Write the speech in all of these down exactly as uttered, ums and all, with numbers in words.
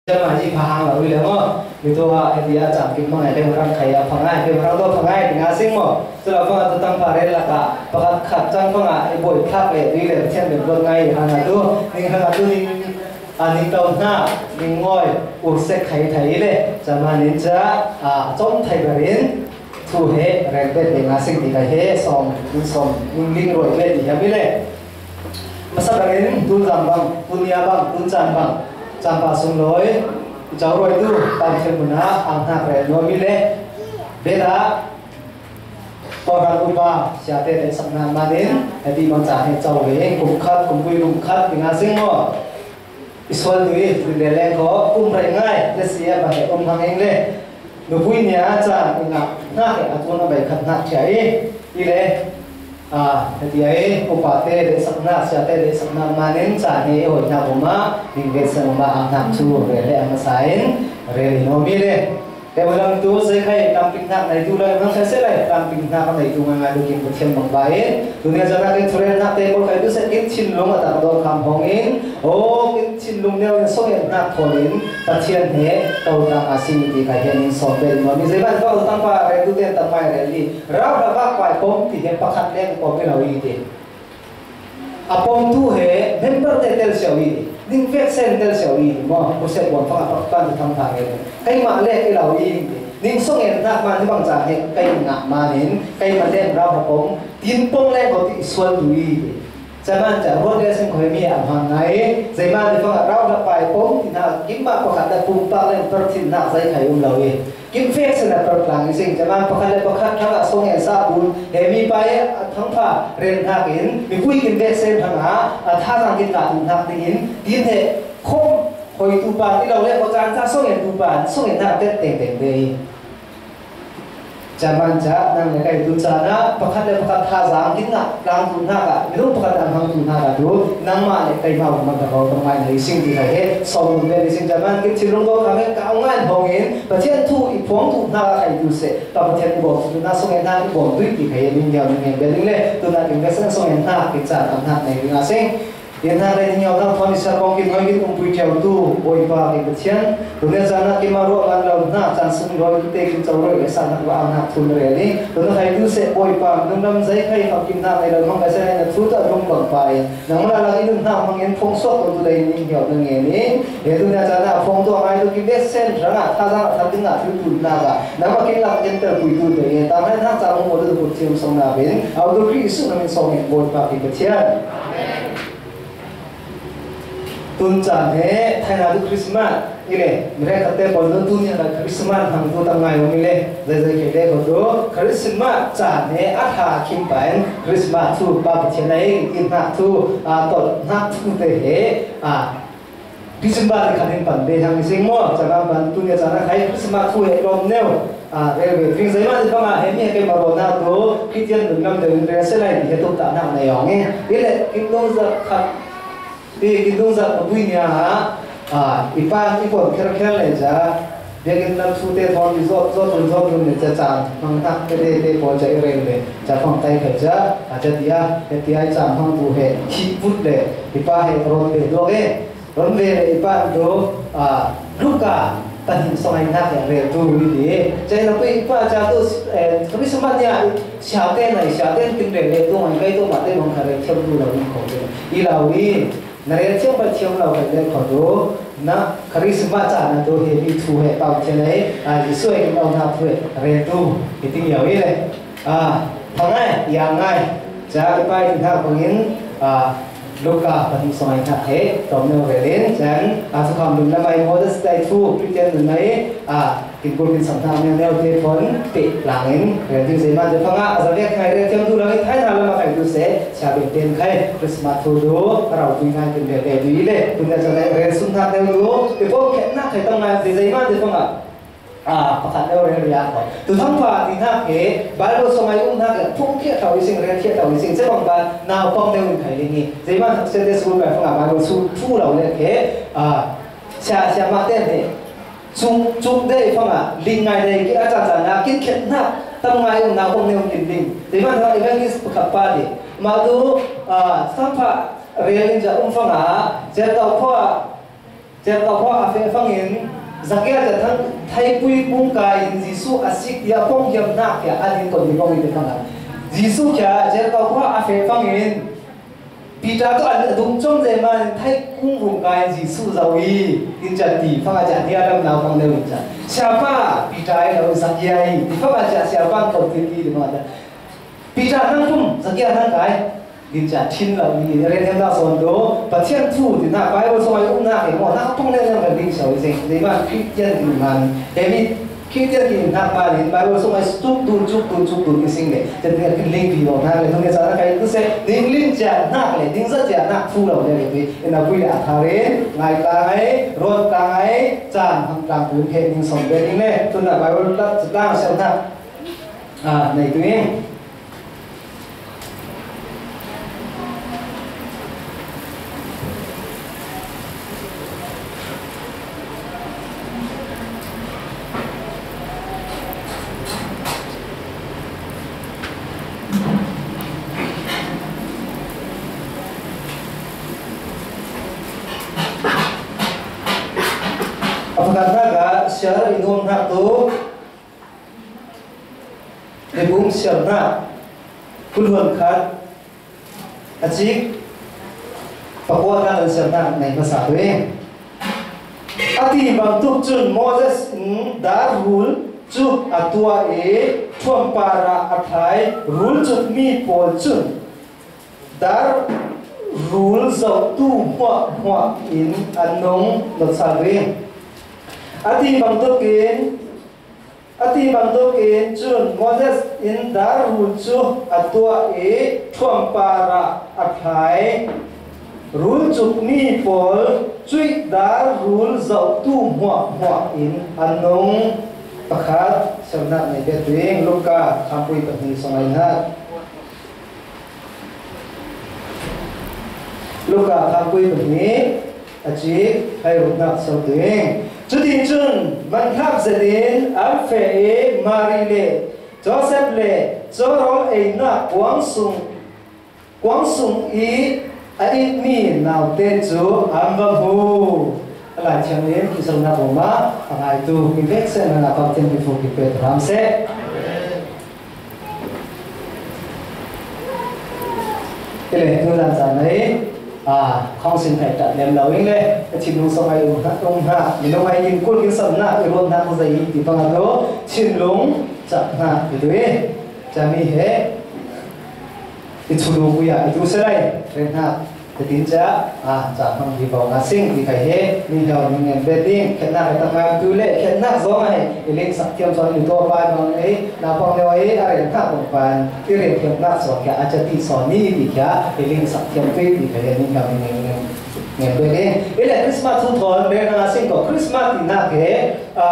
Cama hi pha hang lo hi le maw. Mi tu ha, heti a cam kim mangai, kei marang khai a pha ngai, kei marang tu pha ngai, ti nga sing maw. Cu lo pha tu tang pha rel lak ah, pakhat khat cang pha ngai, i buai thlak le, tu le, Pathian ben buat ngai, hang a tu, ning hang a tu, ning, a, ning to hna, ning ngoi, ur sek khai thai le, cama nin ca, a, com thai barin, thu he rel bet le nga sing ti kai he, sawm, ning sawm, ning ling ruai bet ti hiam i le. Masa bangin, tun zam bang, tun nia bang, tun caan bang, caan pa sunglawi, i cauruai tu, Pathian hmun ah, ang hnak rel nuam i le, bia dah, kawhhran upa, siate te saknak man in, heti bang caan he co ve, kum khat, kum kul kum khat, ti nga sing maw. I sual tu i, tu le le ko, kum rei ngai, le si a ba he, um hang ing le, nupui nia caan, i ngah, hnak he, a tun a bai khat hnak cia i, i le, A, heti ai, upa te le saknak, sia te le saknak man in caan he i hoih hnak um ah, ning ve sen um ah, ang hnak cu rel le a hmasa in rel in hawm i le. Te malam tu, zei khai tlamtling hnak nei tu lai, hmang khai se lai, tlamtling hnak a nei tu ngai ngai tu kim Pathian bang vai in. Tu nia caan ah kin thurel hnak te kawl khai tu se kin thinlung a tak dawh kham hong in. O, kin thinlung neu in song in hnak thawl in, Pathian he, to tang a sing ti khai hian in sawm bel in hawm i zei ban, tang pa rel tu ten tang mai rel i. Rau hla vak pai pom ti he pakhat leng pom i lo i ti. A pom tu he member te tel siau i, ning vek sen tel siau i, maw, khuasep buan fang a pakpan tu thang thang e. Keimah lek i lo i, ning song en hnak man hi bang caan he, kei ngah man in, keimah lek rau ha pom, tin pong lek ko ti sual tu i. Caman ca ruat le sen khoi mi a hmang ngai, zeiman ti fang a rau hla pai pom, ti hna, kim mah pakhat le pumpak le per thin hnak zei khai um lo i. Kim fek sin a per tlang i sing, caman pakhat le pakhat thang ah song en sa pun, he mi pa i a thangpha rel hnak in, mipui kim fek sen thang ah, a thazaang kin kah tu hnak ding in, tin he khom hoi tu pan i lo le, ko caan ca song en tu pan, song en hnak tet teng teng te i. Caman ca, nang le kai tu caan ah, pakhat le pakhat thazaang kin ngah tlang tu hnak ah, minung pakhat a hmang tu hnak ah tu, nangmah le keimah um man ta ko, tong ngai na i sing ti khai he, sawm um ve i sing caman, kin thinlung ko kha me, ka ngai hong in, Pathian thu i phuang tu hna a khai tu seh, pa Pathian i bawm tu na song en hna i bawm tu ti khai ning yau ning bia ding le, tu na kin ka sang song en hna, kin caan tam hna nei ding a seng. Yen hna le ning yau na thon i sa kong kin hoi kin um pui tiau tu, Bawipa kin Pathian. Tu ne caan a kin ma ruah lan lo hna, caan sung lo tu te kin co roi le sa hna ba hna thun rel i. Tu na khai tu seh Bawipa, nung lam zei khai kam kin hna nei lo hmang ka sa na thu ta lung bang pa i. Nangmah la i nun hna hmang in phung suak tu dai ning hiau na nge ni. He tu na caan a phung tu a ngai tu ki bek sen rang a tha zang a tha ding a thil tu na ka. Nangmah kin lak ken tel pui tu dai nge. Tang hai hnak ca hmung tu kut thiam song na bin. Au tu Khrih Isu na min song in Bawipa ki Pathian. Tun caan he thaina tu Christmas. I le, mi rek khat te pawl nun tu nih a Christmas hmang tu tang ngai um i le, zeizei kei le ko tu, Christmas caan he a hla khim pa in Christmas thu pa Pathian a i hnak thu, a tolh hnak thu te he, a, December ni khat in pan be hang i sing maw, cakang pan tu nih a caan a khai Christmas thu he lawm neu, a, rel ve. Fing zeimah ni bang a he mi he kei mah raw hnak tu, Khristian nun lam deuh in rel se lai ti he tuk ta hnak na yawng i. I le, kin dong zat khat, Hi kin dungzat a bui nia ah, ah, i pan i pon kher kher le ca, biakinn lam thu te thawn i zawt zawt run zawt run le ca caan hmang hnak te te te pawl ca i rel le ca fang tai khai ca, a ca tia, he tia i caan hmang tu he thih put le i pa he ron ve duak e, ron ve le i pa tu, ah, Luka pahnih sawng ai hnak he rel tu i ti. Ca i na pui i pa ca tu, eh, Christmas nia siate nai siate kin rel le tu ngai kai tu mah te mong kha rel thiam tu lo in ko te. I lau i, Na rel thiam bal thiam lo kai le kho tu, na Christmas caan a tu he mi thu he pau thiam le, a, Jesuh he kin pau hna thu he rel tu, hi ting yau i le. A, pha ngai, ya ngai. Ca i pa i hnak bangin, a, Luka pahnih sawng ai hnak he, tom neu rel in, can, a, thukham lum lam ai Moses dai thu, Khristian nun ai, a, Kin kul kin sam hna neu neu te phone te tlang in rel ding zeihmanh te fangah a za vek ngai rel thiam duh lo in thai hna lam a kai tu seh, sia beng ten khai Christmas thu tu a rau tui ngai kin rel ve dih le, tun dah cang rel sung hna neu tu, te pawh khet nak khai tam ngai te zeihmanh te fangah, a, pakhat neu rel ria ko. Tu thang pa ti hnak he, Bible song ai um hnak he, phung khiah tau i sing, rel khiah tau i sing, cebang ba naupang neu in khai ling i, zeihmanh Sunday school bai fangah Bible su thu lo le he, a, sia, sia mah ten he, Cung, cung dei fangah, ling ngai dei, ki a caan caan ah, kin khet hnak, tam ngai um nak um neu kin ling. Dei man fangah evangelist pakhat pa dei. Mah tu, ah, thangphah rel in ca um fangah, Ciantau khua, Jericho khua a feh fangin Zakia ca thang theipui kung kai in Jesu a sik tia pong hiam nak kia a din ko ni pong in te fanga. Jesu kia Jericho khua a feh fangin Peter tu a dung chom ze man thei kung vung kai Jesu zau i in ca ti fanga ca dia lam nau fang neu in ca. Siapa Peter i lo Zakia i ti fanga ca siapa ko ti ti fanga ca. Peter nang kum Zakia nang kai. Din ca thin lo ni ren hem na son do Pathian thu ti na Bible song ai um na ke mo na pong ne na din sau i zeng. Ni man Christian din man. David Khitian ki hnak hna in Bible sung ai tuk tun, tuk tun, tuk tun i sing le. Cun kin ling pi lo hna le, hmun le caan a kai tu seh, ding ling cia hnak le, ding za cia hnak thu lo le, le pi. In a pui le a thar in, ngai tlang ai, rawt tlang ai, caan hmang tlang tu in he ding sawm ve ding le, tun a Bible tla, tlang siam hnak, ah, nei tu in. A pakhatnak ah siar i nuamhnak tu mipum siarnak, kuluan khat, a cik pakua hna kan siarnak nei hmasa tu i. A ti bantuk cun Moses in dar rul cu a tuah i ṭhuampar ah a thlai. Rul cukmi pawl cun dar rul zohtu hmuahhmuah in an nung nawt sal rih. A ti bantukin, a ti bantukin cun Moses in dar rul cu a tuah i ṭhuampar ah a thlai. Rul cukmi pawl cuih dar rul zohtu hmuahhmuah in an nung. Pakhat, siarnak nei bet ding, Luka, khampui pahnih sawm ai hna. Luka khampui pahnih a cik hei ruknak so ding. Cuticun manthlak zetin an feh i Mari le Joseph le cawrawl einak kuang sung, kuang sung i a itmi naute cu an va hmu. A Lai Thianghlim i zohnak ruangah a ngaitu mi vek seh nan a pamtem mi fuk i pek ram seh. Ile, tu dan zan ai, a, khong sin thai tat lem lo in le, a thinlung song ai um hna, um hna, minung ai in kul kin sam hna, i ruat hna ko zai ti pang a tu, thinlung chak hna i tu i, cami he, i chulu kuya, i tu se lai, ren hna. Ka tin ca, a, ca hmang hi bawng a sing ti khai he, mi hau mi ngen bet ding, khennak he tak ngai tu le, khennak zong a he, i ling sak thiam sawn i tuah pai bang e, na pang neu e, a rel thak bang pan, i rel thiam nak sawn kia, a ca ti sawn ni ti kia, i ling sak thiam tu ti khai he, mi hau mi ngen ngen, ngen bet ding. I le Christmas thu thawn, rel na sing ko, Christmas ti nak he, a,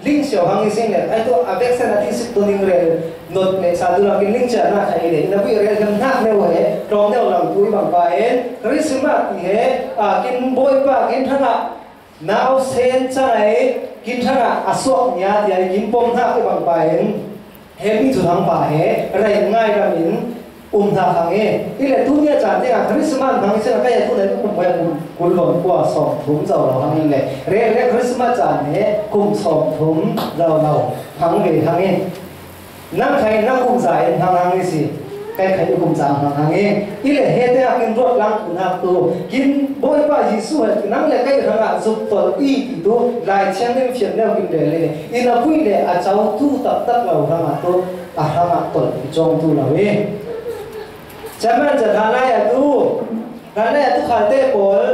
ling siau hang i sing le, ai tu, a vek sen a ti sik tu ning rel, Not le sa tu lam kin ning cia na khai le, na bui rel hnem hnak neu he, tlawng neu lam tu i bang pa in, Christmas ti he, a, kin Bawipa, kin hrangah, nau sen cang ai, kin hrangah, a suak nia ti ai, kin pom hnak i bang pa in, he mi cu thang pa he, rei ngai ram in, um hna hang e. I le tu nia caan tiang a Christmas hmang i chin a kai a tu le kum kul lawn kua sawm thum zo lo hang in le, rel le Christmas caan he, kum sawm thum zo lo hang ve hang in. Nang khai nang kum za in hmang hang i si. Kai khai i kum za hmang hang i. I le he te a kin ruat lang tu nak tu. Kin Bawipa Jesuh he nang le kai hrangah zuk tolh i ti tu. Lai Thianghlim fian neu kin rel i. I na pui le a co tu taktak lo hrangah tu. A hrangah tolh i cawng tu lo i. Chaman ca hna lai a tu. Hna lai a tu khalte pawl.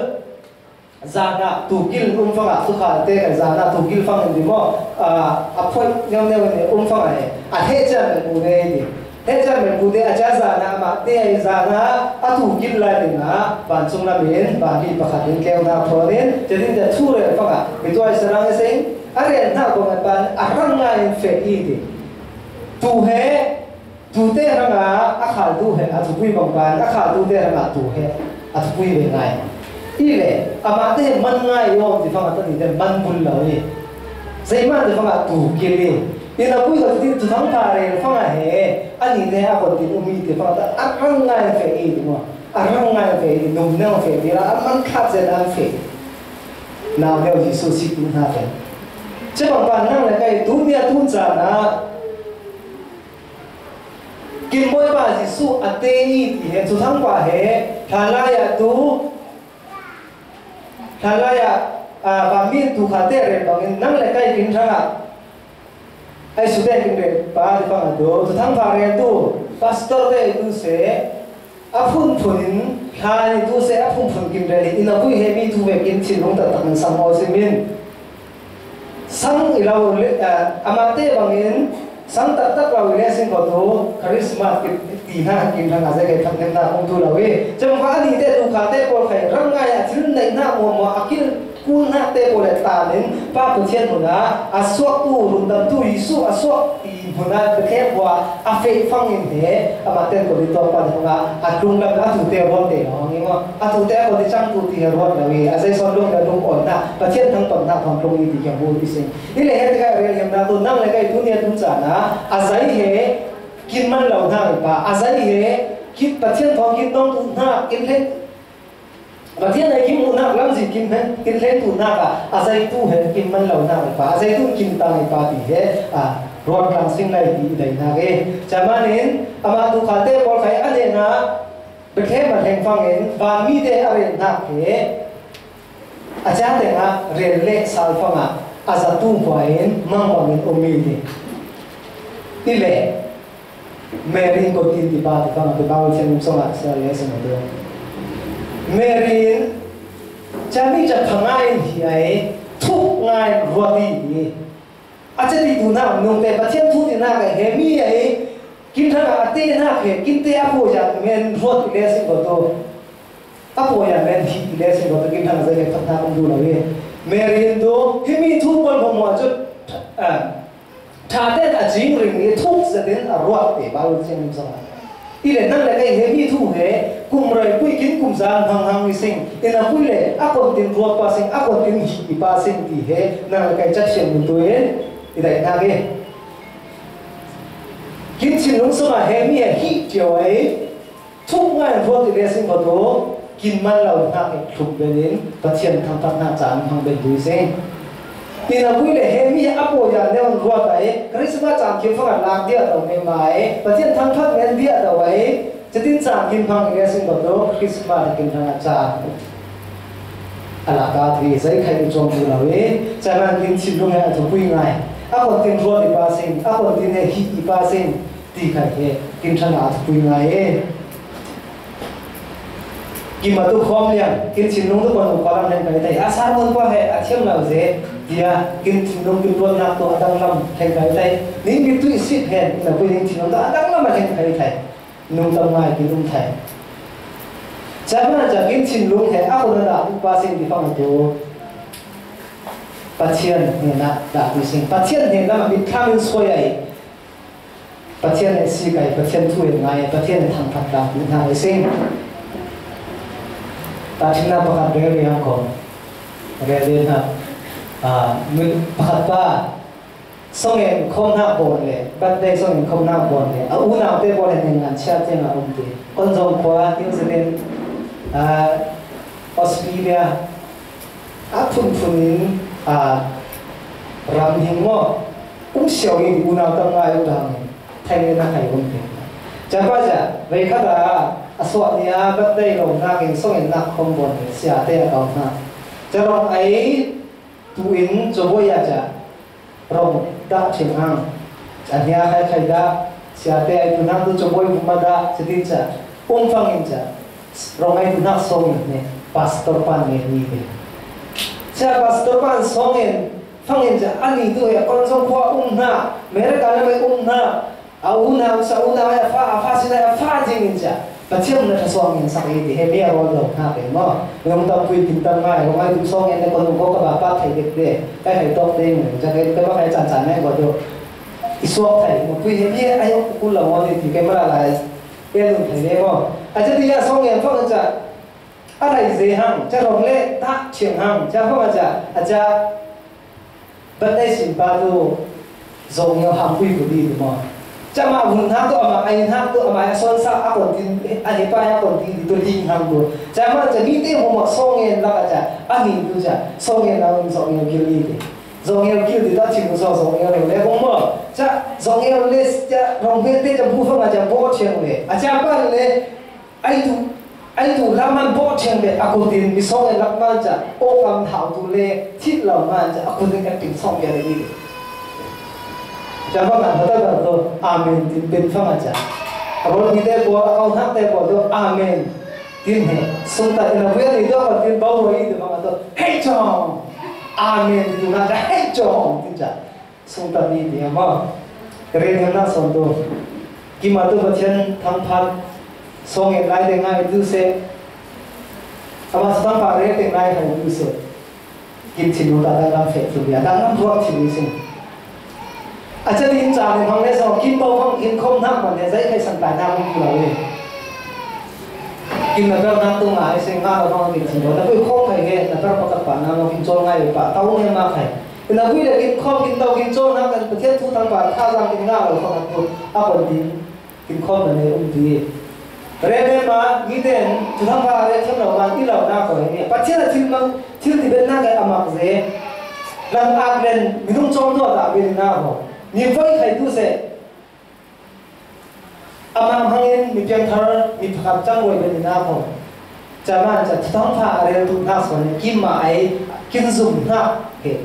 Zan ah tukil um fangah tukhal te kan zan ah tukil fangin ti maw? Ah, a phoih ngeuneu in um fangah he. A heh cian men mu ne ti. Heh cian men mu te a cia zan ah amah te zan ah a tukil lai ding ah vancung lam in van hi pakhat in keu hna thawn in, cia ding cia thu rel fangah mi tuai sarang i sing, a rel hna kong a pan a hrang ngai in feh i ti. Tu he Tute hrangah a khaltu he a thupui bang pan a khaltute hrangah tu he a thupui ve ngai. I le amah te man ngai i awm ti fangah tani te man bul lo i. Zeihmah te fangah tu kil i. I na pui ka ti tu thang pha rel fangah he a ni te a kon ti um i ti fangah ta a rang ngai fe i ti maw? A rang ngai fe i ti num neu fe ti la a man khat zet an fe. Nau neu Jesu sik tu hna te. Cebang pa nang le kai tu nia tu caan ah kin Bawipa Jesu a te i ti he, Thuthang pa he, hlanlai ah tu, hlanlai ah, aa, vanmi tu kha te rel bangin nang le kai kin hrang ah ai su te kin rel pa ti pang a tu, Thuthang pa rel tu, pastor te tu se, a phunphun in, hla ni tu se a phunphun kin rel in, inn a vui he mi thu ve kin thinlung taktak in sang maw si min. Sang i lo le, ah, amah te bangin sang taktak lo i le sin ko tu, Christmas ki ti hna kin hrang a zei kei thak hnemnak um tu lo i. Cem kha ani te tu kha te pawl khai ram ngai a thil neih hna muamua a kil kul hna te pawl le tan in Pa Pathian hmun ah a suak tu, rundam tu, Jesu a suak ti hmun ah Bethlehem khua a feh fang in he, amah ten ko ding tawk pan hmang ah a tlung lam a tu te ruat te lo hang i maw? A tu te a ko ding cang tu ti he ruat lo i, a zei sawn lung le lung awi hna, Pathian thangpaih hna thawng tlung i ti kiang bu i sing. I le he te kai rel hiam na tu nang le kai tu nia tu caan ah a zei he kin man lo hna i pa, a zei he kin Pathian thawng kin dong tu hna, kin hlei Pathian he kin muhnak lamzin kin hlen, kin hlen tu nak ah, a zeitu he kin man lo nak i pa, a zeitu kin tang i pa ti he, a, ruat tlang sing lai ti i dai nak e. Camanin, amah tu kha te pawl khai a neh na, Bethlehem a hleng fang in, vanmi te a rel nak he, a ca teng ah rel le sal fang ah, a zatu hua in, mang bang in um i ti. I le, Mary in ko tin ti pa ti fang a, ti pa u thiang song a, sa le sa ma tu. Mary in, cami ca phanga in hi ai, thuk ngai ruat i ni. A ca ti tu na, nung te Pathian thu ti na ka he mi ai, kin thang a te na ke, kin te a po ja men ruat i le sin ko tu. A po ja men hi i le sin ko tu, kin thang a zai ke phat na kum du lo i. Mary in tu, hi mi thu pon mo mo a cu, a, Ṭha tein a cing ring i thuk zetin a ruat te Baibal thiang in zong a. I le nang le kei he mi thu he kum roi pui kin kum zan hmang hang i sing, i na pui le a kon tin ruat pa sing, a kon tin hi i pa sing ti he nang le kei cat thiam in tu in i daih nak i. Kin thinlung sungah he mi he hi ṭio ei. Thuk ngai ruat i le sing ko tu, kin man lo hnak in thlum benin Pathian thangṭhat hna caan hmang ben tu i sing. Inn a vui le he mi a pawi ah neu an ruat ai, Christmas caan kim fang an lak diah do me mai, Pathian thangṭhat men diah do ai, catin caan kim hmang i le sing ko tu, Christmas a kin hmang a caan. A lak a thi, zei khai i cuang tu lo i, caan an kin thinlung he a thupui ngai. A kon tin ruat i pa sing, a kon tin he hi i pa sing. Ti khat he, kin ṭhan a thupui ngai e. Kim a tu khawm liang, kin thinlung tu pon khua lam hleng kai thei. A sermon khua he, a thiam lo ze, tia, kin thinlung kin ruatnak tu a dang lam hleng kai thei. Ning mi tui sit hen, ina pui ning thinlung tu a dang lam a hleng kai thei. Nung tam ngai kin um thei. Chan na ca kin thinlung he, a khun a dah tu pa sin ti fang tu. Pathian hnenah dah tu sing. Pathian hnenah a mit thlam in suai ai. Pathian he sik ai, Pathian thu he ngai ai, Pathian he thangṭhat tlang ti hna he sing. Tahṭhimnak pakhat rel riang ko. Rel riang hna. Ah, mi pakhat pa, song en khawm hna bawn le, birthday song en khawm hna bawn le, a unau te bawn le, ning ngan chia tiang a um ti. Kon zong khua, New Zealand, ah, Australia, a phunphun in, aa, ram hing maw? Um siau in unau tam ngai u dang in, thai nge na khai um te. Ca pa ca, vei khat a, a suah nia, birthday lo nak in, song in nak khom bon in, sia te a kau hna. Ca rong ai, tu in, cawbawi a ca, rong dah ṭhiang hang. A hnia khai khai dah, sia te ai tu hna tu cawbawi vum a dah, si tin ca, um fang in ca. Rong ai tu hnak song in ne, pastor pan ne ni ne. Cia pastor pan song in, fang in ca, ani tu he, kon zong khua um hna, America lam ai um hna, a u hna, sa u hna, a fa, a fa sin ai, a fa zing in ca. Pathian na tha song in sak i ti he, mi a rawl lo hna pe maw. Nung tam pui tin tam ngai, rong ai tu song in ne, kon zong khua ka ba pa thei dek de, kai thei tok de, nung ca kai, kai ba kai can can ne, ko tu. I suak thei, mo pui he, mi a yong kul lo, mo ni ti kai ma la lai. Pia lung thei le maw? A ca ti ah song ngen fang a ca. A rai ze hang, ca rong le tah thiang hang, ca fang a ca, a ca. Bat nai sin pa tu zong nyo hang pui pui di tu maw? Cama vun hnak tu, ama ai hnak tu, ama a son sa a kon tin, a he pa a kon tin tu ding hang tu. Cama ca mi te mo mo song en la ka ca, a ni tu ca, song en la un song en gil ni te. Zong el kil ti ta chim so zong el le kong mo. Cha zong el le cha rong ve te cha bu fang a cha bo cheng le. A cha pan le ai tu, ai tu la man bo cheng le a kun tin mi song el lak man cha o kam thau tu le thit lau man cha a kun tin ka ting song ya le ni. Cha ba man ta ta to amen tin pen fang a cha. A bo ni te bo a kau hak te bo to amen. Tin he sung ta ina bu ya ni to ko tin bo bo i te fang a to. Hei chong. Amen. Ti tu na ka hei chong tin cha. Sung ta ni ti ama. Ren hem na son tu. Ki ma tu Pathian thangphat song en lai de ngai tu se. Ama sa thangphat re te ngai hai tu se. Kim chin lu ta dang lam fe tu ya dang lam ruak chin ni sing. A cha din cha ni phang le so kim bau phang kim khom nak man ne zai khai sang tai na hong tu la le. Kim na per nak tu ngai sing nga la phang kim chin lu na pui khom khai he na per pa ka pa na lo kim chol ngai pa tau ne ma khai. Ina vui le kin khom kin tau kin chawn hang kan Pathian thu thangpha tha zang kin ngah lo khong a tu a kon ding kin khom na nei um ti. Ren em ma mi ten thu thangpha a ren thiam lo man i lo na ko he ni. Pathian a thil mang thil ti bet na kai a mak ze. Lam ak len minung chawm dua ta bet na ho. Ni voi khai tu se. Amah hmangin mi piangthar mi pakhat cang voi bel in a ko. Caman ca thutang pha a rel duh hnak suan in kim ma ai kin zum hnak he.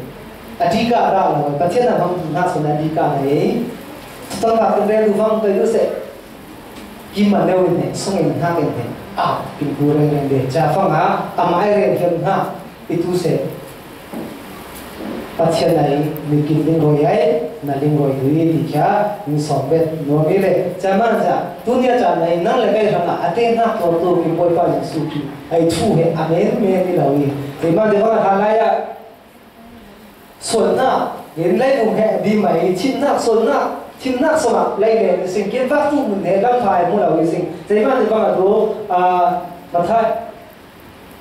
A dika dah lo, Pathian a hmang duh hnak suan a dika na ei. Thutang pha kin rel duh hmang kai duh seh. Kim ma neu in he, sung in hnak in he. A, kin ku reng reng de. Ca fang a, amah ai rel hiam hnak. I tu seh. Pathian ai, mi kin ling roi ai, na ling roi dui, ti kia, in sawm bet, nuam i le. Ca man ca, tu nia ca nai, nang le kai hang a, a te hnak tuar tu, kin Bawipa Jesuh Khrih, ai thu he, amen, men i lo i. Te man te bang a hlan lai a, suan hnak, len lai um he, bi mai, thim hnak, suan hnak, thim hnak, suan hnak, lai le, sing kin vak tu mun he, lam phai mu lo i sing. Te man te bang a tu, a, Mathai,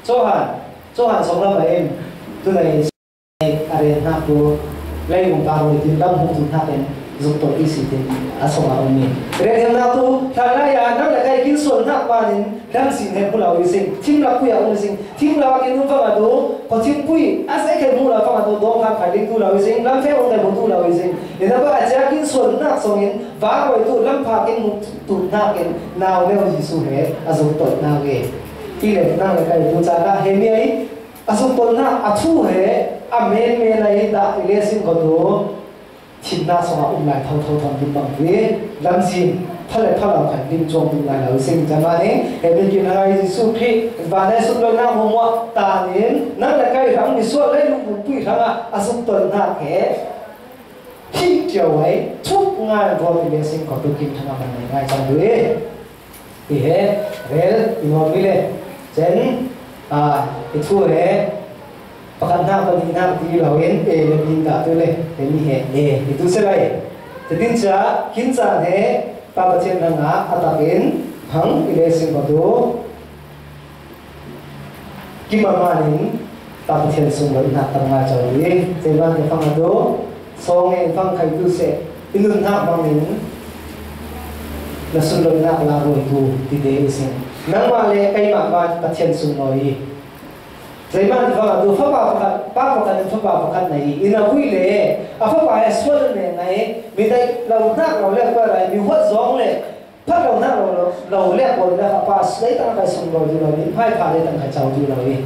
Johan, Johan sawng lam a in, tu nai, a rian hnak tu, lei um pa roi tin lam hung tu hnak in, zuk tawh i si tin, a sawng a um i. Rian hiam hnak tu, thang lai a, nang le kai kin sual hnak man in, lam sin he mu lo i sing, thim lak pui a um i sing, thim lak in um fang a tu, ko thim pui, a sai kai mu lo fang a tu, dawng hak khai ding tu lo i sing, lam fe um kai mu tu lo i sing. Ina ba a cia kin sual hnak sawng in, va koi tu, lam pha kin mu tu hnak in, nau neu Jesuh he, a zuk tawh hnak i. I le nang le kai tu ca ka he mi ai, a zuk tawh hnak a thu he, a men men ai dah i le sin ko tu, thimnak sawng a um lai tho tho thawm ding bang tu i, lamzin, pha le pha lo khat ding cuang ding lai lo i sin. Ca mah ning, he mi kin hai Jesuh Khrih, van ai suk lo nak hmuahmuah tan in, nang le kai hrang mi sual lai lung pui hrang ah, a zuk tawh hnak he, Thih ṭio ai, thuk ngai ruat i le sing ko tu kim thang a man nei ngai cang tu i. Ti he, rel, i nuam i le. Cen, a, i thu he, pakhat hnak, pahnih hnak ti lo in, e le bin ta tu le, e ni he, e, i tu se lai. Te tin cia, kin caan he, Pa Pathian hang a, a tak in, hang i le sing ko tu. Kim a man in, Pa Pathian sung lo i hnak tam ngai cang tu i. Cei man te fang a tu, sawng nge fang khai tu seh, i nun hnak bang in, na sun lo i hnak la roi tu, ti te i sing. Nangmah le keimah man Pathian sung lo i. Cei man te fang a tu, fapa pakhat, pa pakhat in fapa pakhat na i. I na vui le, a fapa he sual ne ngai, mi dai lo hnak lo le kua rai, mi huat zong le, Phat lo nak lo, lo, lo lek lo nak a pa, lei tang kai sung lo di lo, ni phai pha lei tang kai chau di lo i.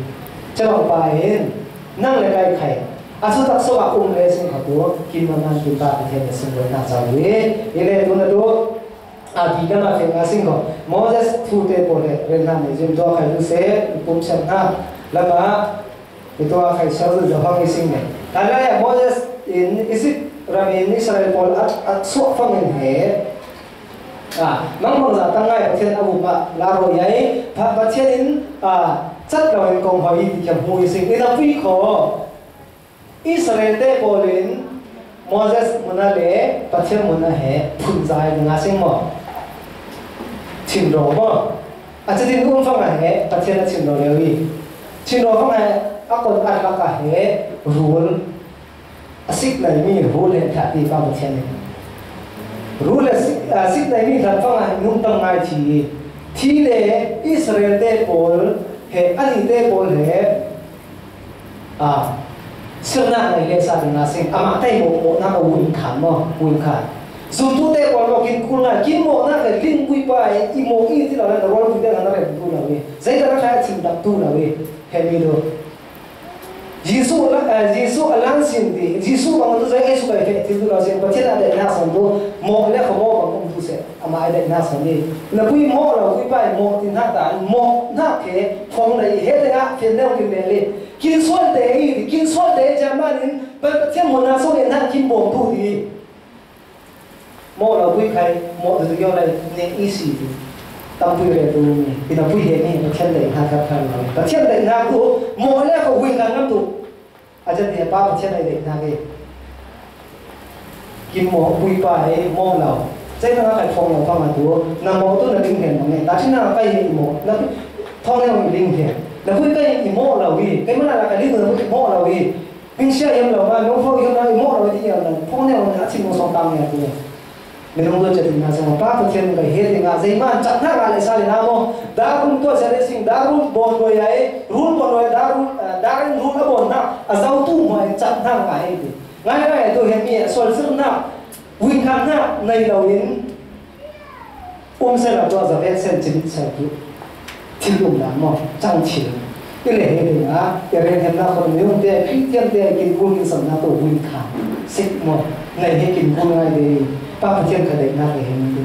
Chabang pa in, nang le kai khai. A su tak so a um le sing kho tu, kin ma man kin pa kin he sung lo na chau di. I le tu na tu, a bi na ma fe nga sing kho. Moses thu te po le, ren na me jim do khai tu se, pum sem na. Lama, Hi tu a khai sial zul zong hong i sing le. Hlan lai ah Moses in Egypt ram in Israel pawl a, a suak fangin he. A, mangbangza tangai Pathian a um ah la roi ai. Pa, Pathian in, a, cat lo in kong hoi i ti kiam hu i sing. In a pui kho. Israel te pawl in Moses mun a le Pathian mun a he phun zai ding a sing maw? Thin ro maw? A catin um fang a he Pathian a thin ro lio i. Thin ro fang a he a kon at lak a he rul a sik lai mi rul he thah ti fang Pathian in. Rule sik, ah, sik nei mi hlat fanga nung tam ngai thi. Thi le Israel te pawl he, ani te pawl he, ah, sirna nei le sa ding a sing. Ama tei mo, mo na ka win khan mo, win khan. Zumtu te pawl mo kin kul ngai, kin mo na ka ling kui pa e, i mo i ti la na rol kui te na na rem tu la we. Zai ta na ka thim dak tu la we. He mi do. Jesu la, eh, Jesu a lan sin ti, Jesu bang tu zai Jesu kai fe thil tu la sin, Pathian a dei na san tu, mo le kho mo bang um tu se, ama a dei na san ni. Na pui mo la pui pai mo tin ha ta, mo na ke phong dei he te nga fin neu kin le le. Kin suan te i, kin suan te ja ma nin, Pathian mo na so le na kin bom tu ti. Mo lo pui khai, mo tu yo lai ne i si tu. Tam pui re tu mi. Ina pui he mi, Pathian dei na ka kan lo. Pathian dei na tu, mo le ko hui kan nam tu. A jan he pa Pathian dei na ke. Kin mo pui pa he mo lo. Sai na kai phong lo pa ma tu. Na mo tu na ling he mo ne. Ta chi na kai he mo. Na phong le ling he. Na pui kai i mo lo wi. Kai ma na kai ling mo lo wi. Min sia yam lo ma, no fo yam lo, mo lo ti yam lo. Phong ne mo na chi mo song tang ne tu. Minung tu chat na sa pa Pathian ka he ding a, zai man chat na ka le sa le na mo. Da rum tu sa le sing, da rum bon lo ya e, rum bon lo ya, da rum, eh, da rum rum a bon na, a zau tu mo e chat na ka he ti. Ngai ngai tu he mi, sol sir na, win khan na, nai lo in. Um se la tu a za ve sen chin sa tu. Thil um dan maw, chang thil. I le he ding a, i reng hem na khon mi um te, Christian te, kin kul kin sam na to win kha. Sik maw, nei he kin kul ngai de, pa Pathian ka dei na ke he mi tu.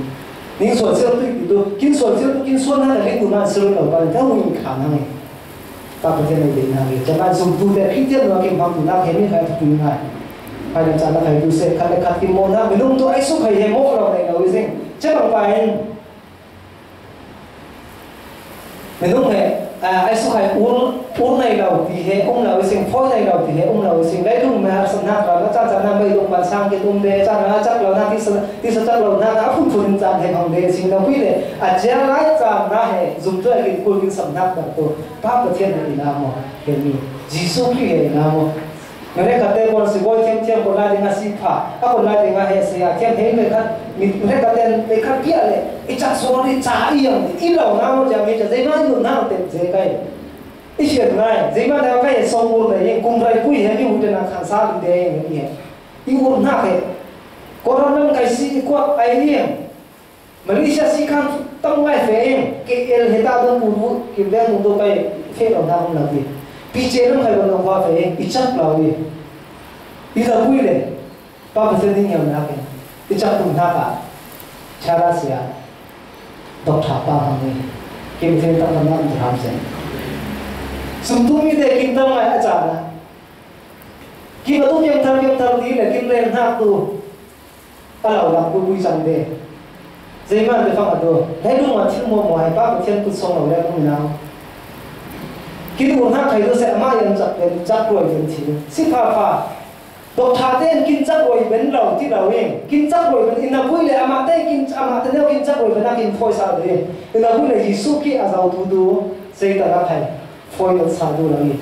Ning suan sel tu i tu, kin suan sel tu, kin suan na ka ling tu man sel lo pa, ka win kha na ngai. Pa Pathian nei dei na ngai. Chama zum tu te, Christian lo kin pang tu na he mi khai tu ngai. Hai na cha na khai tu se, khat le khat kin mo na, mi lung tu ai su khai he mo lo nei lo i sing. Chama pa in, Minung he, ah, ai su khai ur, ur nei lo ti he, um lo i sing, phoi nei lo ti he, um lo i sing, lei lung ma sa na ka, na cha cha na mai lung ban sang ke um de, cha na chak lo na ti sa, ti sa chak lo na, na phun phun cha he mang de, sing lo pui le, a cha lai cha na he, zum tu a kin kul kin sam na ka tu, pa Pathian he i na mo, he mi, Jesu Khrist he i na mo. Mihring khat te pawl si bawi thiam thiam, kon lai ding a si pha, a kon lai ding a he si a thiam he, mi khat, mi, mihring khat te mi khat piah le, i chak sual i cha i ang, i lo na mo jam i cha, zeima i lo na te je kai. I siat ngai, zeima na kai song ur nei, kum rai pui he mi u te na khan sa li de i he. I ur na he. Ko ram lam kai si i kuat ai ni. Malaysia si khan tam ngai fe eng, K L he ta dong pu pu, kim veng mu do kai fe lo na um la ti. Pi che lam khai lo na khwa fe eng, i chak lo i. I la pui le, pa pa sen ding yam na ke. I chak tum na ka. Chara sia. Dok tha pa hang ni. Kim fe tam na um ram sen. Sum tu mi de kim tam ngai a cha na. Kim a tu kim thar kim thar ti le kim ren hak tu. A lo lak pui pui cang ve. Zeima te fang a do. Leilung a thil muamua he pa Pathian kut song lo le kung nau. Kin ur hna khai do se ama yan chak ven, chak ruai ven thil. Si pha pha. Dok tha ten kin chak ruai ven lo ti lo in. Kin chak ruai ven in a pui le ama te kin, ama te neu kin chak ruai ven a kin phoi sa ve. In a pui le Jesu ki a zau tu tu. Zeitan a khai. Fawi lo sa duh lo i.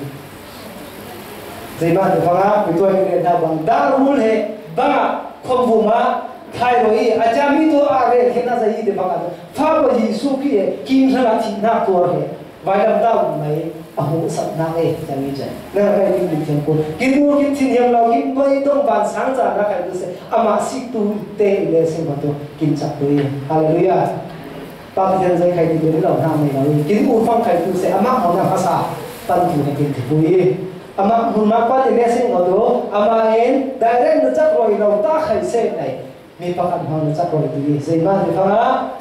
Zeimah te bangah mituai in rel hna bang, dah rul he bangah khuamvum ah thlai lo i, a ciami tu ah rel khin a zei i te bangah tu, Fapa Jesuh Khrih he kim hlan ah thihnak tuar he vailam ta um mai a hmuhsak hna e, ciami cun. Na kai kin kin thiam kun. Kin ur kin thin hiam lo, kin bawi dong van sang ca na kai tu seh, amah sik tu te i le sing tu kin cak tu i. Hallelujah. Pa Pathian zei khai ti in lo hna mei lo i, kin u fang khai tu seh, amah hmang a hmasa pan tu he kin ti pui i, amah hmun mak pan i le sing lo tu, amah in direct na cak roi lo ta khai seh nai, mi pakhat hmang na cak roi tu i, zeimah ni fang ah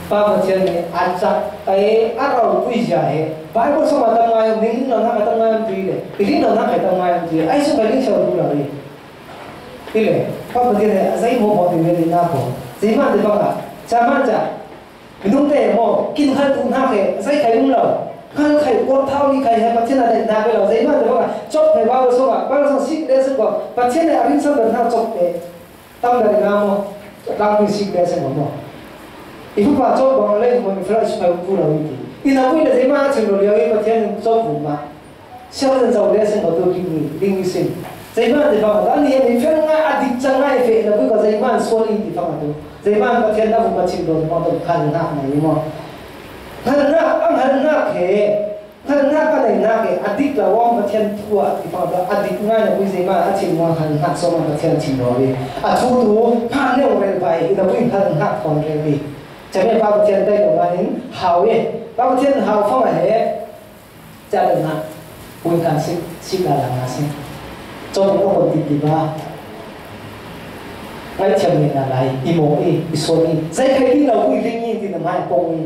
Pa Pathian nih a cak ai a ro pui zia he Bible song a tam ngai, ning lo hna a tam ngai tu i le, i ling lo hna khai tam ngai tu i, ai sung khai ling sio tu lo i. Ile, Pa Pathian he a zei hmuahhmuah ti ve dih nak ko. Zeimah te bangah, ca hmanh ca, minung te maw, kin hal tu hnak he, a zei khai um lo. Hal khai, kuat thau ni khai he, Pathian a daih hnak ve lo. Zeimah te bangah, cop he, Bible song ah, Bible song sik le sik ko. Pathian he a rinsan ber hnak cop he. Tam ber ina maw, tlangpui sik le sik ko maw. I papa cop bang lei maw, i flash khai um tu lo i ti. I na pui le zeimah a chim lo lio i Pathian in cop bu mah. Siangtho le sing ko tu kin ni, ding i sin. Zeiman ti fang a tu, a ni a mi fel ngai, a dik cang ngai fe na bui ka zeiman sual i ti fang a tu. Zeiman Pathian na vum a chim lo ma tu khan nak na i mo. Khan nak, ang khan nak he. Khan nak ka nei nak he. A dik la wang Pathian thu a ti fang a tu. A dik ngai na bui zeiman a chim wang khan nak so ma Pathian chim lo i. A thu tu, khan ne wang rel pai, i na bui khan nak thon rel i. Chame pa Pathian tai lo ma in, hau e. Pa Pathian hau fang a he. Ca le na, pui kan sik, sik la la na sik. Cawm ko kon tip tip a. Ngai thiam ni na lai, i maw i, i suan i. Zai khai din lo, ui ling i, din na mai pong i.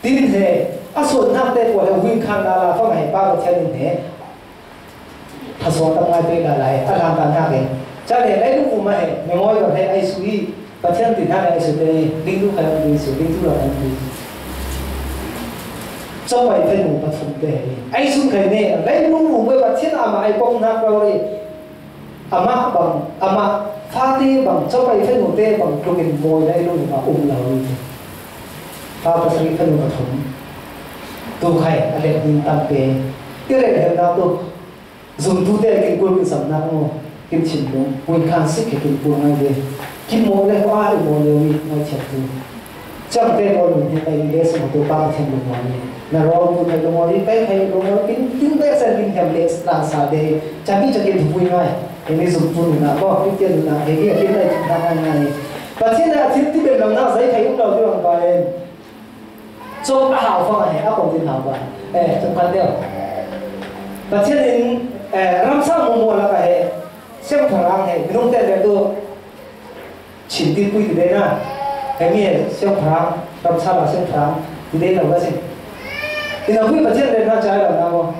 Din he, a suan nak te ko he, ui kan la la, fa ngai pa ko thiam ni he. Pha suan tam ngai pe la lai, a lan ta nak e. Ca le, lai lu pu ma he, me ngoi ko he, ai sui. Pathian ti hna le ai su te, ding tu khai ding su, ding tu lo khai ding su. Cawpai phen mu pathum te he. Ai sun khai ne, lai nu mu bai Pathian ama ai pong nak lo ri. Ama bang, ama fate bang, cawpai phen mu te bang, tlukin moi lai nu ma um lo ri. Pa pasari phen mu pathum. Tu khai, a lek ding tam pe. Ti lek hem na tu. Zumtute kin kul kin samnak maw, kin chim lung, pui khan sik he kin kul ngai ve. Kin maw le hua i maw le wi ngai thiam tu. Chang te maw lung he kai le sum tu pa ka thiam lung maw ni. Na ro tu kai lung maw ni, kai kai lung maw, kin, kin te sa kin hiam le la sa de. Chang ki chang kin tu pui ngai. He ni zumtu na maw, kin te na, he ni kin lai tu na ngai ngai. Pathian a thil ti ben lo na, zai kai um lo ti bang pa en. Cawk a hau fang a he, a kong tin hau ba. Eh, tum kan deuh. Pathian in, eh, ramsa mumua lak a he, siangtharang he, minung te le tu, chin ti pui ti de na. He mi he, siangtharang, ramsa la siangtharang, ti de lo ba sin. Ina pui Pathian le na chai lo na mo.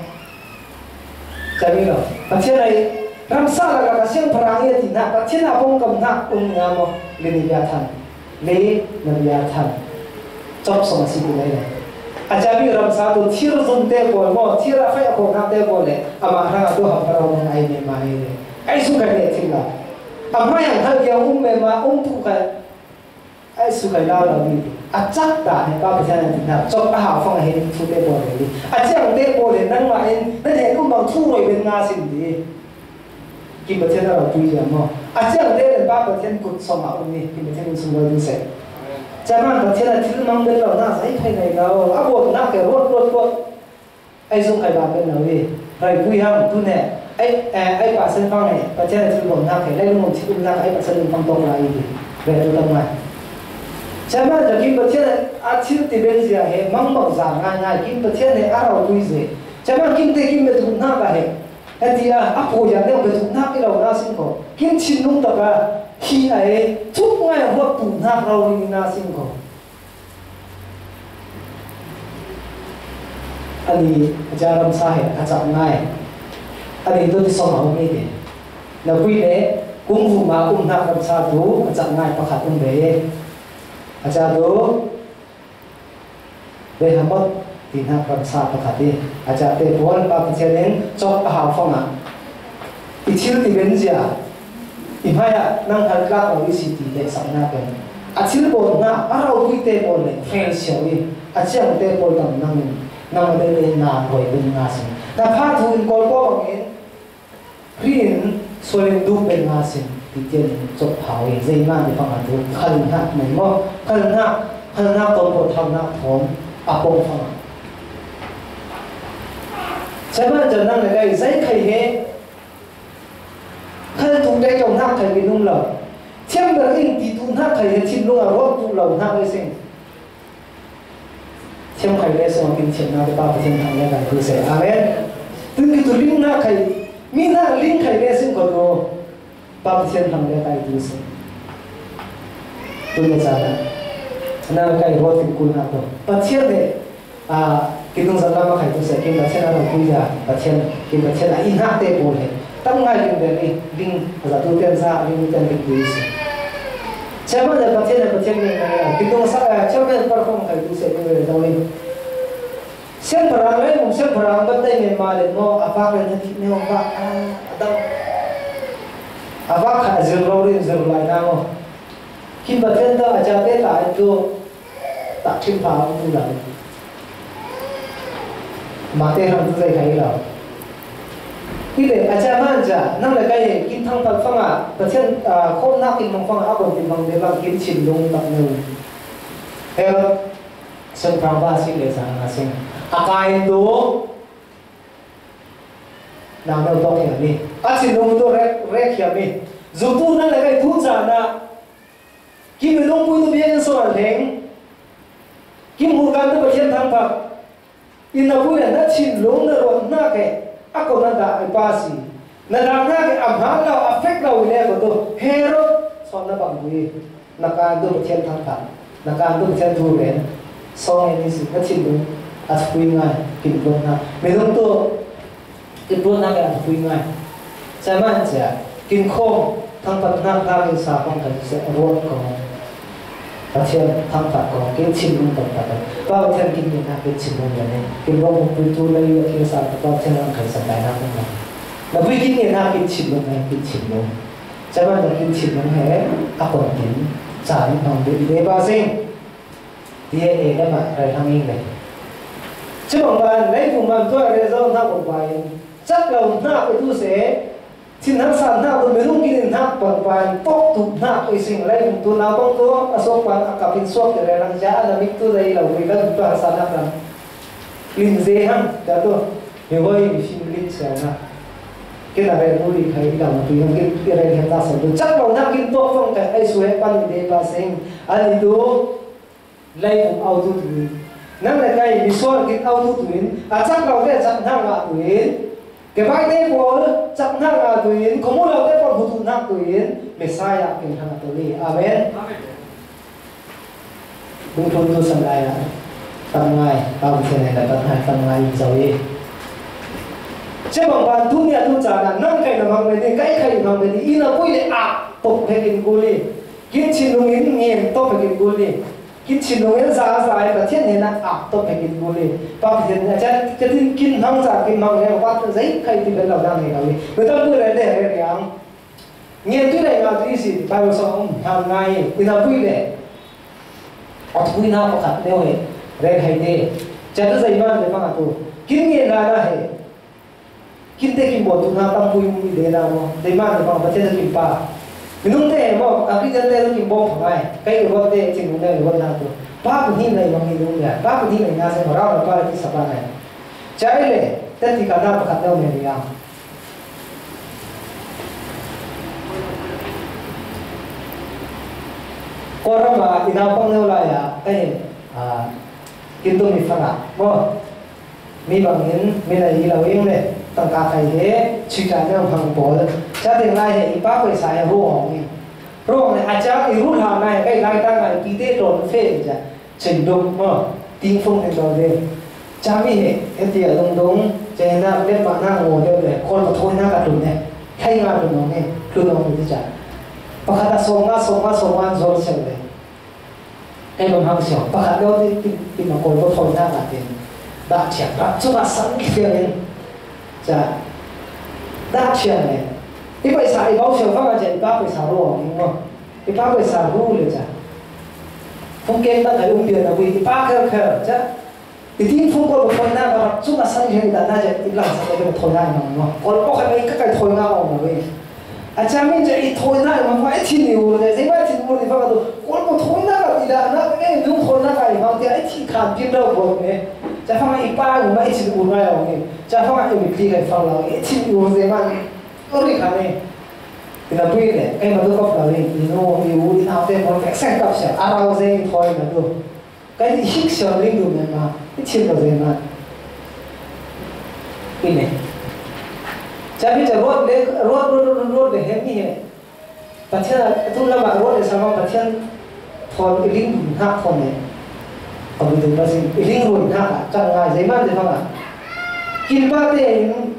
Chami lo. Pathian ai ramsa lak lak a siangtharang i a ti hna, Pathian a pawngkam hna um ning a maw, le ni bia than, le na bia than. Cawp sawng a si ti lai lai. A chami ramsa tu thir zum te pawl maw, thir a fai a khawh hna te pawl le, amah hrang a tu ham ka rau meng ai me ma e le. Ai su kai le thil la. A hmai ang hal kia um me ma, um tu kai. Ai su kai lau lau ni. A cak ta he pa Pathian an ti hna. Cawk a hau fang a he thu te pawl he ni. A ciang te pawl he nangmah in nan he lum bang thu roi ben nga sin ni. Kim Pathian a lau tui jia maw. A ciang te le pa Pathian kut sawng a um ni. Kim Pathian in sung roi tu se. Caman Pathian a thil mang ben lo na zai phai nai lo. A bawt nak he ruat ruat ruat. Ai zung ai ba pen lo i, rai pui hang, tu ne, ai, eh, ai pa sen pang e, Pathian a thil bawm nak e, lai lung thil um nak, ai pa sen lung pang tawk lai i, ve tu tam ngai. Chairman ja Kim Pathian a thil ti ben zia he, mang bang za ngai ngai, Kim Pathian he a rau pui ze. Chairman Kim te Kim me tu nak a he, he ti a, a pu ya ne be tu nak i lo na sin ko, Kim chin lung tak a, hi a he, thuk ngai a huat tu nak rau ni na sin ko. Ani a ca ramsa he a cak ngai. Ani tu ti sawng a um i ti. Na pui le kung vum a um hnak ramsa tu a cak ngai pakhat um ve. A ca tu Rehamot ti hnak ramsa pakhat i. A ca te pawl pa Pathian in cawk a hau fang a. I thil ti ben zia, i hmai ah nang hal tlak lo i si ti lehsaknak in a thil bawm hna a ropui te pawl le fel siau i a ciang te pawl tam nang in nang a den le na ruai ben nga sin. Na pha thu in kawl paw bang in ri in sual in duk ben nga sin ti tian in cawk hau i zeihmah ni fang a tu khal hnak nei maw? Khal hnak, khal hnak tawn pawl thau hnak thawn a pawng fang a. Chairman jan nang le kai zai khai he Khan tu tei lo hnak khai in um lo. Thiam ber in ti tu hnak khai he thinlung a ruat tu lo hnak le sing. Thiam khai le sing, kin thiam na te pa Pathian thang le kai tu se. Amen. Tun ki tu ling hnak khai, mi hnak ling khai le sing ko tu. Pa Pathian thang le kai tu se. Tun le sa na. Na kai ruat in kul hnak tu. Pathian le A, kin nung zat lam a khai tu se, kin Pathian a ropui a, Pathian, kin Pathian a i hnak te pawl he. Tam ngai kin ven i, ding, a zatu ten sa, ding ten dik tu i si. Chairman le Pathian le Pathian ngai ngai a, kin nung sa, a, chairman perform khai tu se, kin ven zau i. Siangpahrang le, um siangpahrang bat dai men ma le mo, a vak le na ti neu vak, a, a dang. A vak kha zir ro rin zir lai na mo. Kin Pathian ta, a ca te ta, a tu. Tak chim pha um tu lai. Mate hang tu zai khai lo. Ile a chairman Nang le kei kin thangphat fangah, Pathian, ah, khawmna kin mang fangah, a kon kin mang deuh bang kin thinlung tak neu. Herod, sengprang ba sing le sang a sing. A kai tu, nang neu tok hiam hi. A thinlung tu rek, rek hiam hi. Zuk tu nang le kei tu zan ah, Kim minung pui tu biak in suan leng. Kim hurkan tu Pathian thangphat. Inn a pui le na thinlung na ruat nak e. A ko na dah i pa si. Na dah nak e a hman lo, a fek lo i le ko tu. Herod, suan na bang bui. Na kan tu Pathian thangphat. Na kan tu Pathian thu ren. Song e ni si, na thinlung. A pui ngai, kim lung na. Minung tu, Kin ruat nak a pui ngai. Sai man cia, kin khawm, thangphat nak nak in sa khawm kan cia ruat ko. Pathian thangphat ko, kin thinlung kan ta kan. Pa Pathian kin ni nak kin thinlung kan ni. Kin ruat ko pui tu lai yu a kin sa, Pa Pathian lang kan sa kai nak kan. Na pui kin ni nak kin thinlung kan, kin thinlung. Sai man cia kin thinlung he, a kon kin, sa ni pang de, de ba sing. Tia e lamah rai hlang ing le. Cibang ban, leivung man tua re zo hnak bang pai. Cak lo hnak i tu se, thin hnak san hnak tu, minung kinin hnak bang pai, tok tuk hnak i sing, leivung tu nau bang tu, a sok pan, a kapin suak te re lang ja, a na mik tu le i lo, i kan tu hnak san hnak lang. Lin ze hang, ja tu, mi hoi, mi fim lin sia hnak. Kina re tu i khai i lo, tu i hang kin, i re hang ta sa tu. Cak lo hnak kin tok fang kai, ai su he pan i de pa sing. Ani tu, Leivung autu tuin. Nang le kai misual kin autu tuin. A cak lo te cak hnak ngah tuin. Kebaite pawl cak hnak ngah tuin. Khomu lo te pawl hutu hnak tuin. Messiah kin hnak tuin. Amen. Amen. Bung thun tu san lai a. Tam ngai. Tam sen lai tam ngai. Tam ngai in zau i. Cebang ban tu nia tu cana. Nang kai na mang beni. Kai kai mang beni. Ina pui le a. Tok phekin kuli. Kin chin lungin ngin tok phekin kuli. Kin thinlung in za za i Pathian hnenah ap tawh pek in kul i. Pa Pathian hnenah ciah, ka tin kin hmang za kin hmang le, pa zei khai ti bel lo dang nei lo i. Ka tam pui le le re riang. Ngen tui le nga tui si, Bible song um hang ngai i. Ina pui le. A thui na pakhat neu he. Re khai te. Ciah tu zei man le mang a tu. Kin ngen na na he. Kinte kin bawm tu hna tam pui mi de na maw? Dei mah ni bang Pathian kin pa. Minung te maw, a Christian te kin bawm pha ngai. Kai i bawm te chin nung le bawm na tu. Pa ku hi nai bang hi nung le. Pa ku hi nai na se ma rau na pa le ki sa pa nai. Chai le, te ti ka na pakhat neu ne ri ang. Kawlram ah i naupang neu lai ah, ka hin, ah, kin tum i fang ah. Maw? Mi bangin, mi na i lo in le, tangka khai he, chika neu hang pawl. Cha ding lai he, i pa paisa he ru hong in. Ru hong le, a cha i ru hla nai, kai lai ta ngai, pi te ton fe in cha. Chen duk, maw, ting fung te ton de. Cha mi he, he tia dong dong, che na, le pa na ngo de le, kol pa thoi na ka tun ne. Khai nga tun nong ne, tun nong ni cha. Pakhat a song nga, song nga, song nga, zol sel le. Kei bang hang siang, pakhat lo ti, ti, ti ma kol ko thoi na ka tin. Dah thiang, rak chung a sang thiang in. Cha, dah thiang in. I paisa, i bau siang, fang a cha, i pa paisa ru ang in mo. I pa paisa ru le cha. Phung keng dah kai um pian a bui, i pa kher kher cha. I tin phung kol ko thoi na ka rak chung a sang thiang i dah na cha, i lang sa ko thoi na i mang mo. Kol ko khai i ka kai thoi na ang mo we. A cha min cha i thoi na i mang mo, i thin i ur le, zei ma thin ur ni fang a tu. Kol ko thoi na ka i dah na, e, nung thoi na ka i mang tia, i thi khan tin rau ko ne. Cha fang a i pa i ma i thin ur na i ang ni. Cha fang a i mit li ka i fang la, i thin i ur zei ma. Ur ni khan ne. Ina pui ne, kai ma tu kop la le, i no, i u, i nau te, mo, fek sek kap sia, a rau zei i thoi na tu. Kai ti hik sia ling du men ma, i chim lo zen ma. I ne. Cha mi cha ruat le, ruat, ruat, ruat, ruat, ruat le hem ni he. Pathian a tu lama ruat le sama Pathian thon i ling du hnak thon ne. Ka bi du pa sin, i ling ruat hnak a, chang ngai zei man zei ma. Kin pa te in,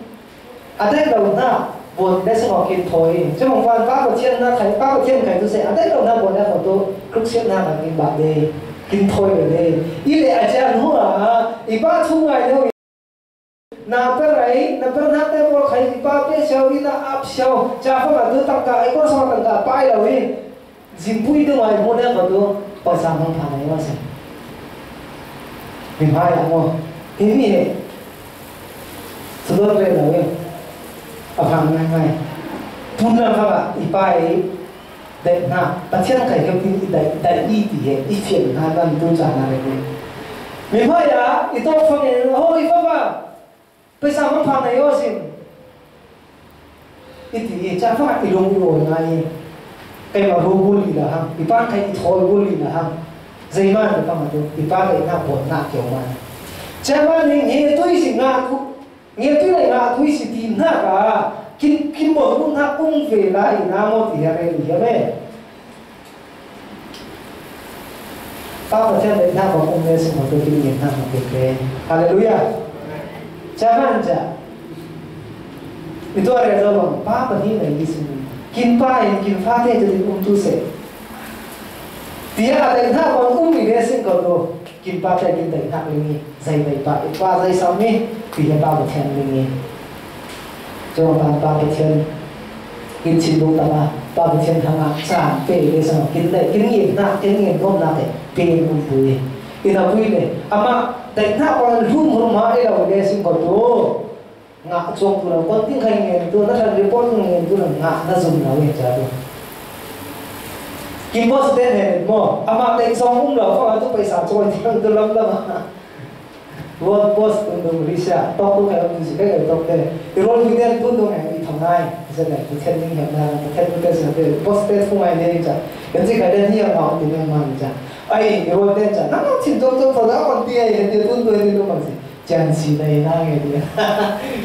A daih lo hna, buan le sungah kin thawi. Cun hong van Pa Pathian hna khai, Pa Pathian khai tu seh, a daih lo hna buan le kho tu, tluk siat hna kan kin bah de, kin thawi ve de. I le a cian hnu ah, i pa thu ngai lo i, na per ai, na per hna te pawl khai, i pa pe siau, i na ap siau, ca fang a tu tangka, i kua sungah tangka pai lo i, Zimpui tu ngai hmuh le kho tu, pawisa hmang pha ngai maw si. Mi hmai ah maw. Hi mi he. Sudon ve lo e. A phang ngai ngai. Hun lam fangah i pa i daih hna, Pathian kai keuh tin i daih, daih i ti he, i fian hna nan tu caan a rem i. Mi hmai ah i tawk fangin, "Ho, i fapa, paisa man pha nei aw sin," i ti i, caan fangah i lung i awi ngai i. "Keimah ru bul i la hang, i pan kai i thawi bul i la hang." Zeimah i fangah tu, i pa daih hna bawn hna keu man. Caan man i nge tui si ngah tu, nge tui lai ngah tui si ti hna ka, kin, kin bawn tu hna um ve lai i na maw ti he rei i he ve. Pa Pathian daih hna bawn um le si maw tu kin nge hna maw ti ve. Hallelujah. Caan man ca. I tuah rel zo bang, pa pahnih nei i si. Kin pa in, kin fate cu tin um tu seh. Tiah a daih hna bang um i le sin ko tu. Kin pa te kin daih hnak ling i, zei daih pa, pa zei sam i, ti he pa Pathian ling i. Cuang pan pa Pathian kin chim lung tama, pa Pathian hangah caan pe i le sam, kin daih, kin ngen hnak, kin ngen nuam hnak te, pe in um tu i. I na vui le, amah daih hnak bang hlum hurma i lo i le sin ko tu. Ngah cuang tu lo, kon ting khai ngen tu, na thang report tu ngen tu lo, ngah na zum lo, ngen ca tu. Kim Boss te ne maw, amah te song um lo, fa tu paisa cuang ti tu lam lam. World Boss tu tu Risha, tok tu khai tu si khai tok te. I rol mi den tu tu ngai i thong ngai, se ne tu chen ning hem na, tu chen tu te se te, boss te tu ngai ne ca. Kan si khai den hi yang ngau ti ne man ca. Ai, i rol te ca, na na chin tok tok tok na kon ti ai, he tu tu tu tu man si. Ciansi na i na nge ti.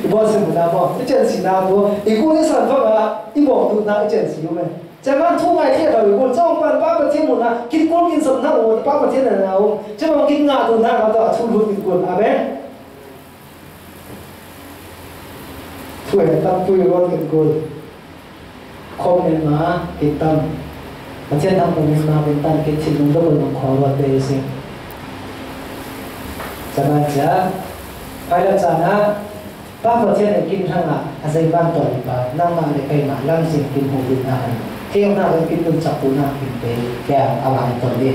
I bawn si mu na bawn. I ciansi na bu. I ku ni san fa ba. I bawn tu na i ciansi u me. Chan man thu ngai thia ta i ku cawng pan pa pa thia mu na. Kin kul kin san na u pa pa thia na na u. Chan man kin nga tu na ka ta thu lu kin kul. Amen. Thu e tam tu i bawn kin kul. Khawm men ma kin tam. Pathian thangpaih men ma kin tam, kin thinlung dawh lung khaw ruat ve si. Camancia, phailam caan ah, Pa Pathian nih kin hrangah a zei van ton pa, nangmah le keimah lamzin kin hmuh duhnak an, thengnak le kin nunchak duhnak kin pe, tiah a van ton dih.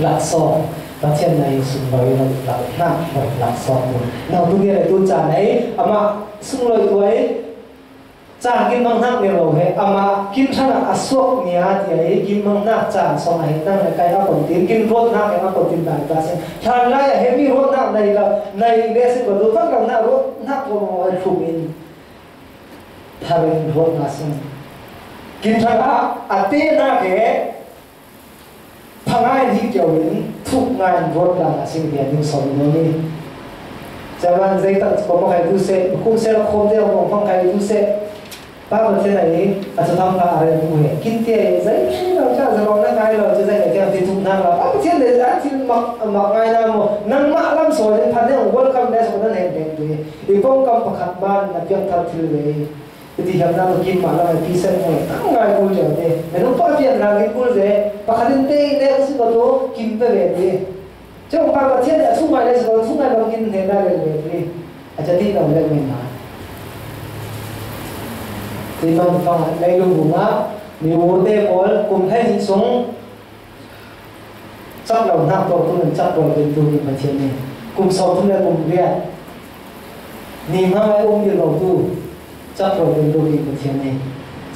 Laksawng, Pathian na i sunglawi lo, lak hnak lo, laksawng bu. Nang tu nia le tu caan ei, amah sunglawi tuai, Caan kin manghnak neu lo he, amah kin hrangah a suak nia tiah i kin manghnak caan sawng ah he, nang le kai a kon tin, kin ruatnak he a kon tin, dai ta sin. Hlan lai ah he mi ruatnak nei lo, nei le sin ko tu, kan lo nak ruatnak ko a thlum in, thar in ruatnak sin. Kin hrangah a tehnak he, Pha ngai in hi kio in, thuk ngai in ruat dan a si bia ning sawm in i. Caman zeitak ko ma khai tu seh, kum seh la khawm te a hong phang khai tu seh. Pa Pathian a i, a cu tham kha a rel bu he. Kin te a i, zei lo ca, zei lo na ngai lo, zei zei ka ti thuk nang lo. Pa Pathian le a thil mak, mak ngai na mo. Nangmah lam sawi in phan ne, welcome le sawi na neng deng tu i. I pawngkam pakhat man na piang thar thil ve. Hiti hiam nak kin mah lam a pi sen hmui a ngai kul cio te. Minung pa pian nak in kul ve. Pakhat in te in le si ko tu kin pe ve ti. Cun pa Pathian le a thungai le si ko thungai bang kin hne na le ve ti. A ca ti lo le men ma. Ti man fa lei lu bu ma. Mi u te pawl kum hai ni sung. Cak lo hnak tuah tu nan cak tuah kan tu kin Pathian nih kum sawm thum le kum riat ni hma ngai um dil lo tu cak tuah kan tu kin Pathian nih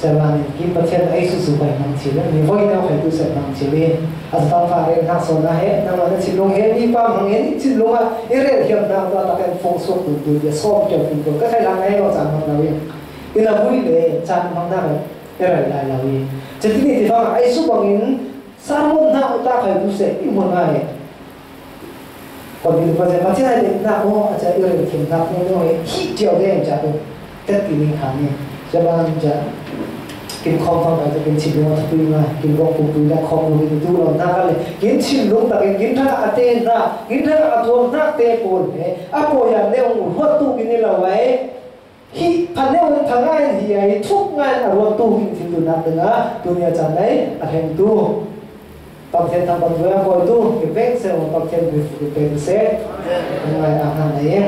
cama nih kin Pathian ei su su kai hmang chil mi voi nau kai tu seh hmang chil i a sa tang fa rel hnak sawn ah he nang na chin lung he mi pa hmang he ni chin lung ah i rel hiam hna ta tak en fong suak tu tu bia sawm kio kin tu ka khai lang ngai lo caan hmang lo i i na vui le caan hmang nak i rai lai lo i citi ni ti fa ei su bangin Sermon hna ta khai tu seh i hmun ngai. Kon dil pa se Pathian ai dek na mo a ca i rel thim hnak ni no he hi tiau de ca tu. Tet ti ning kha ni. Ca ban ca kin khawm fang kai tu kin chim lo tu ngai kin gong kum tu na khawm lo kin tu lo na ka le kin chim lung ta kin kin thang a te na kin thang a tuam hnak te pawl he a pawi a ne ung huat tu kin i lo ai. Hi phan neu in pha ngai in hi a hi thuk ngai in a ruat tu hi thil tu nak ding a tu nia caan nei a thleng tu. Pathian thang pan tu a pawi tu ki pek se, Pathian bi fu ki pek se. Ngai a hna nei.